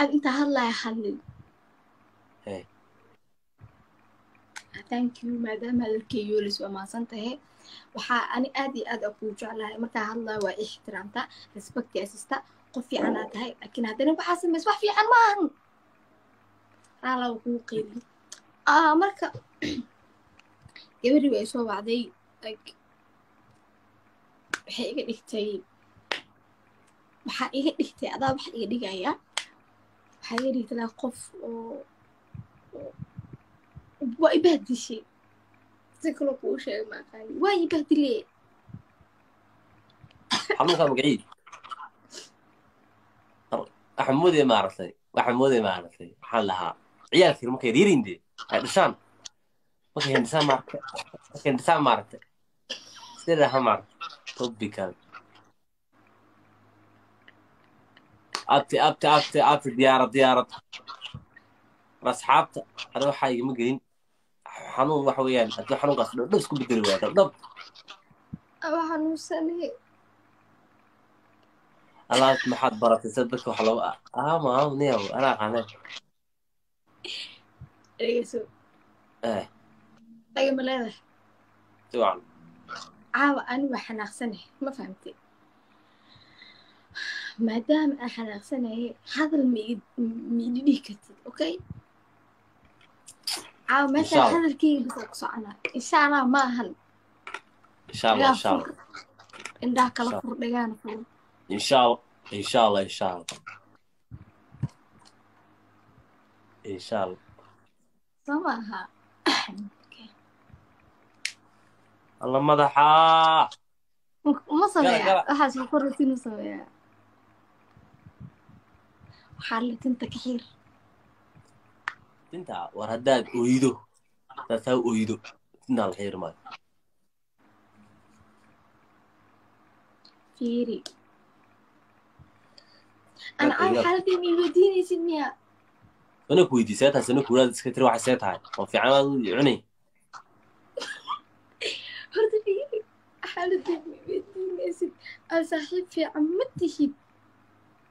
Ad inta hadlaya hadlin. Hey. Thank you, maadaama hadalkay yoolis waa mahadsan tahay. Waxaa ani aad iyo aad aan kuu jeclahay markaa hadlayo waa ixtiraamta, respect asista, qof fiican aad tahay, laakiin haddana waxaa samays wax fiican ma ahan. Raala waa kugu qeybin. Marka gabadhii way soo wacday, like waxay iga dhigtay, waxaa iga dhigtay adaa wax iga dhigaya, waxaa iga dhigtay like qof oo waa ibahdishay. Si kaloo kuu sheegay ma aqaani, waa ibahdile. Xanuunkaa magaciid waxaan moodaya maaragtay, waxaan moodaya maaragtay, waxaan lahaa ciyaalkii markay yaryariin dee ay dhashaan, markay hindhisaan maaragtay, markay hindhisaan maaragtay, sidee dhaha maaragtay, topical. Abti abti abti abti, diyaarad diyaarad. War asxaabta, ana waxaa igama gelin xanuun. Waxa weeyaan hadduu xanuunkaas dhabdhab isku bedeli waayo dhabdhab. Waa xanuunsanay. Alaab maxaad baratay sida dadka wax looga ama niyow anaa aqaane. Dhegeyso. Eh. Dhaga ma leedahay? Si wacan. Caawa ani waa xanaaqsanahay, ma fahamtay? Maadaama aan xanaaqsanahay hadal ma ma idhi dhihi kartid, okay? Caawa Insha meeshaan Allah. Hadalkayga bisa ku soconaa, insha Allah ma ahan. Insha Allah. Dhagaa Insha fur. Allah. Indhaha kala Insha fur, dhagaana fur. Insha Allah, insha Allah, insha Allah, insha Allah. Soo ma aha? Alla madaxa. Ma gala sameeyaa gala. Waxaas ma koratin u sameeyaa? Waxaa la tinta ka xiir. Tinta war haddaad oydo, haddaad saa oydo, tintaa la xiiri maayo. Fiiri, ana haddaad caawa oydo xaaladii ma iweydiinaysid miya? Ana ku weydiisay taas, ana kuulaad iska tiri waxay see tahay oo fiican aad u cunay. Horta fiiri, xaaladii ma iweydiinaysid, aa saaxiib fiican ma tihid.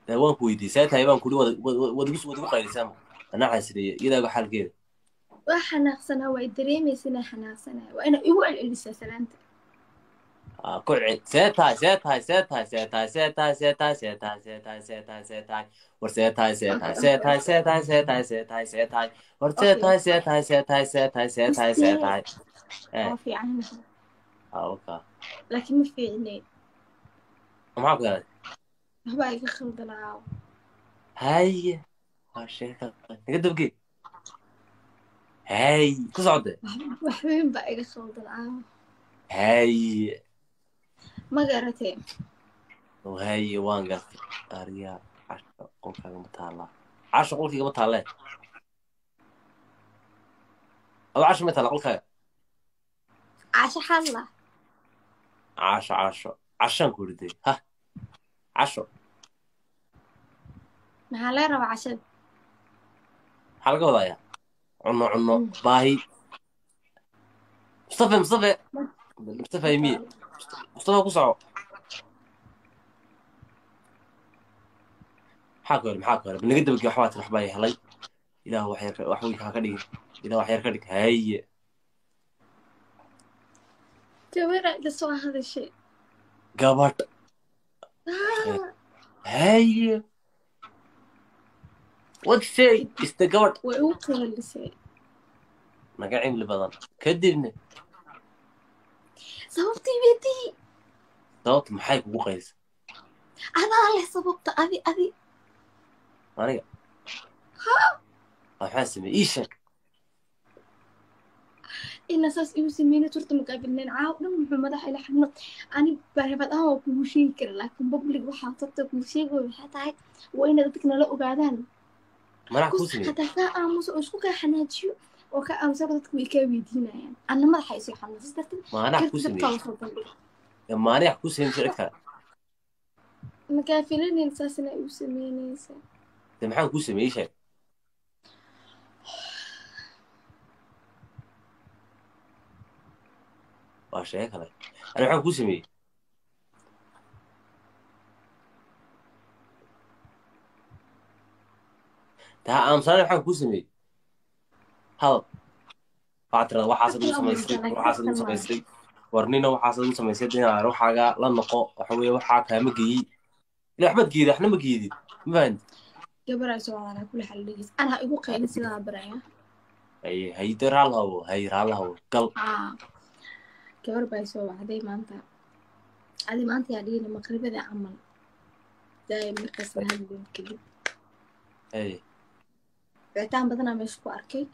Dee waan ku weydiisay tahay baan kuli wada wada wada qaylisaan, anaa xasriye iyadaaga xaalkeeda. Waa xanaaqsanaa, waa i dareemaysa inaa xanaaqsanaya, waa inaa igu celcelisaa salaanta. Ku cel, see tahay, see tahay, see tahay, see tahay, see tahay, see tahay, see tahay, see tahay, see tahay, see tahay, war see tahay, see tahay, see tahay, see tahay, see tahay, see tahay, see tahay, war see Okay. tahay, see tahay, see tahay, see tahay, see tahay, see Mistee tahay eh. Waa fiicanahay. Okay. Laakiin ma fiicneyn. Maxaa ku helay? Waxbaa iga khaldanaa. Haye, waa sheeka naga dabge, hay ku socde. Waxweyn baa iga khaldanaa. Haye. Ma garatee? Haye, waan gartay. Aryaa casho qolkaaga ma taallaa? Casho qolkayga ma taallee? Ado casho ma taalla qolkaaga? Caasho xalla. Casho casho cashaan ku riday ha casho. Maxaa laga rabaa cashada? Maxaa laga wadayaa? Cunno cunno baahi. Mustafa, Mustafa, Mustafa imiye, Mustafa ku soco. Maxaa ku helay? Maxaa ku helay? Naga dabagey. Waxbaa tiri, waxbaa helay. Ilaah wax yar wax weyn ha ka dhigin, ilaah wax yar ka dhig. Haye. Gabaraa ila soo hadashay. Gabadh? Ah, haye, what say iste gabadh? Way igu qeelisay. Naga cimli badan kadibna. Sababtii weydii. Sababta maxay kugu qaylisa? Adaa leh sababta, adi adi. Aniga maxaa sameeyey? Ii sheeg. Ina saas igu sameynay turta maqaabilneen caaw dhan, muxuu madaxa ila xidhno. Ani private ahaan waa kugu sheegi kara, laakiin public waxaa sababta kugu sheegayo waxay tahay waa inay dadka nala ogaadaan. Manax kuu kus sameeyey? Hataa kaa aamuso oo isku kaa xanaajiyo oo ka aamuso, dadku way kaa weydiinayaan, anna madaxa isii xanuun sas darteed. Maanax kuu karti dabtaa sameeyey? lasoo bandhigo. Maanax kuu sameeyey mise cid kale? Makaa filanayn saas inay igu sameynaysa. Dee maxaan kuu sameeyey? Ii sheeg. Waa sheego kale, ani maxaan kuu sameeyey? Taa aamusanayn waxaan kuu sameeyey. Hadal. Waxaad tirahdaa waxaas adigu samaysay, waxaas adigu samaysay. War nina waxaas adigu samaysay, dee waxaaga la noqo, waxa weeye waxaa kaama geeyey. Ilaa waxbaad geeyday, waxna ma geedid. Ma fahanti? Gabaraa soo wacdaa kula xal dhegeysa. Anaa igu qaylin sidaa baraya. Haye, haye, dee raali hawo, haye, raali hawo. Gal. Aa, gabar baa soo wacday maanta. Adi maanta yaa dhihina maqribada camal. Daay markaas la hadlin kadib. Haye. Wicitaan badanaa meesha ku arkay.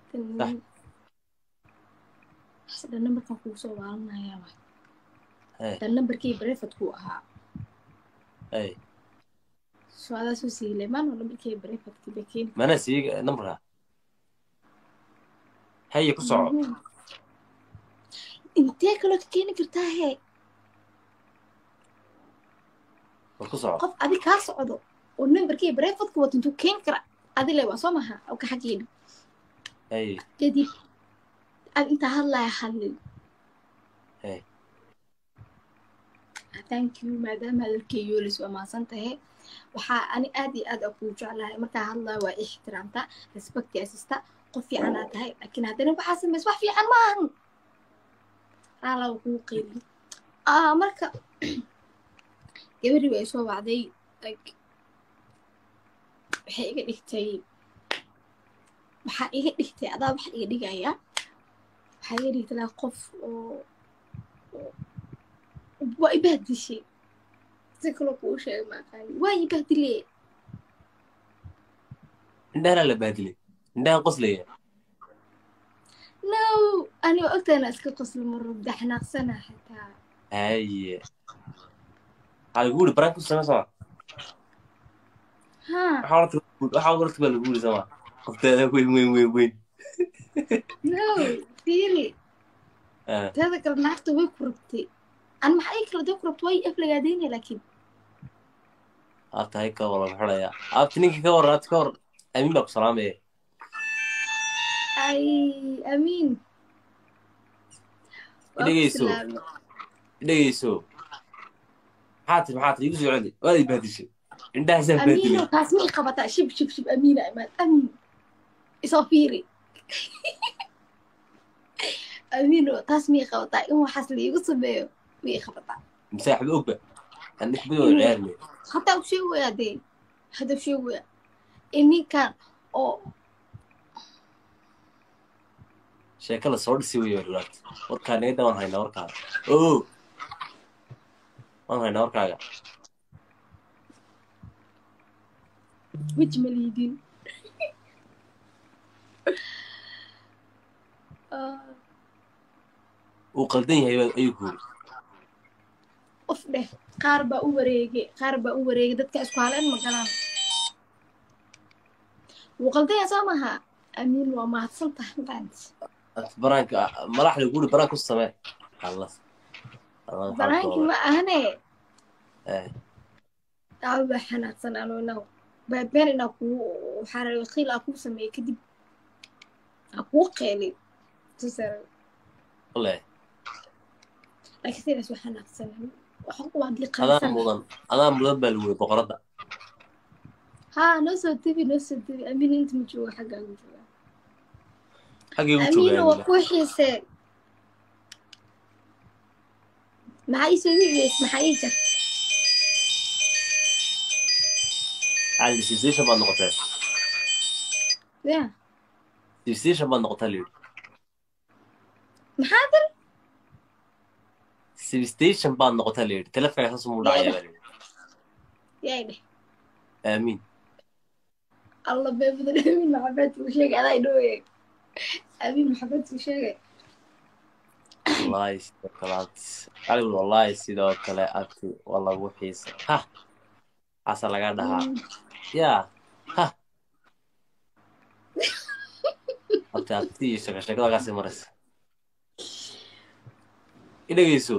Sax. Dhan nambarkan kugu soo waalanayaa waay. Haye. Dan nambarkii private kuu ahaa. Haye. So adaa soo siilay maano nambarkii private bay keeni. Mana sii nambarka. Haye, ku soco. Intee kaloo ka keeni kartaa hee? War ku soco. Qof adi kaa socdo oo nambarkii private wato intuu keeni kara adi le waa soo maha oo ka xaggeena. Haye. Kadib ad intaa hadlaya hadlin. Haye. Thank you, maadaama hadalkay yoolis waa mahadsan tahay. Waxaa ani aad iyo aad kuu jeclahay, markaa hadlayo waa ixtiraamtaa, respect asista, qof fiican aad tahay, laakiin haddana waxaa samays wax fiican ma ahan. Raala kugu qeylin. Ah, marka gabadhii way soo wacday, like waxay iga dhigtay, waxaa iga dhigtay adaa wax iga dhigaya, waxaa iga dhigtay laa qof oo waa ibahdishay. Si kaloo kuu sheegay ma aqaani, waa ibahdile. Indhaha la baadilay. Indhaha qoslaya. No, ani waa ogtahay inaan iska qoslo marubda xanaaqsana xitaa. Haye. Waxaa lagu yidhi prank ku samee soo. Ha. Waxaa horta baa lagu yidhi sama. Qofteeda weyn weyn weyn weyn. No, fiiri. Ah, teeda kale naagta way ku rabtay, an maxaa ii kala day ku rabtay, way aflagaadeynaya laakiin Abta hay ka waran xulaya. Abta ninka ka waran, abta ka waran. Amiin baa ku salaamaya. Ay, amiin waa ku Dhegeyso. salaamay. Dhegeyso. Maxaa tiri igu soo celi. Waad i baadishay. Indhahaasaa amiino baadilay. Taas ma ii qabataa? Shib shib shib, amiina imaad, amiin isoo fiiri. Amiino, taas ma ii qabataa in waxaas laiigu sameeyo? Ma ii qabataa? Masaaxib ogba. Aan ninka badi wada ciyaarnay. Hataa u sheegaya dee, hadda u sheegaya in ninkan oo Sheeko la soo dhisi weeye walaal. Warkaa naga dawaan haynaa warkaaga. Oo. Waan haynaa warkaaga. Weji ma liidin. Uu qaldan yahay ayuu ku yiri. Qof dheh qaar baa u wareegay, qaar baa u wareegay, dadka isku haleen ma galaan. Wuu qaldanya soo maha? Amiin, waa mahadsan tahay maanta. Abta baraanka malax lagu yiri prank ku samee. Allah. Allah maxaa ku baraanki waran. Ma ahane. Eh. Aa, waa xanaaqsan anoo inaa been inaa kuu waxaa rabay qiil aa kuu sameeyey, kadib aa kuu qeelay tusare. Wallahi. Laakiin sidaas waa xanaaqsan, waxaan ku hadli Adaa qaysanahay. Mudan. Adaa mudan baa lagu yiri boqoradda. Haa, noo soo debi, noo soo debi. Amiin inta ma joogo, xaggaagu joogaa. Xaggee u joogaa amiino waa Amiina? Kuu xiisee, maxaa ii soo wici, maxaa ii jar? Cali sibsiishan baad noqotee. Ya. Sibsiishan baad noqotee la yidhi. Maxaa dir? Sibstation baad noqotee la yidhi. Telefonka saas muu yaa dhacayaa dheh baa la yidhi. Yaa dheh. Aamiin. Alla bee badan. Amiin maxamed uu sheegay, adaa idhooye. Amiin maxamed uu sheegay. Wallaahi sidoo kale abti. Cali wallaahi sidoo kale abti waa lagu xiisay. Ha. Asa laga dhahaa. Yaa. Ha. Abti abti iyo sheeko sheekada kaasi maraysa. I dhegeyso.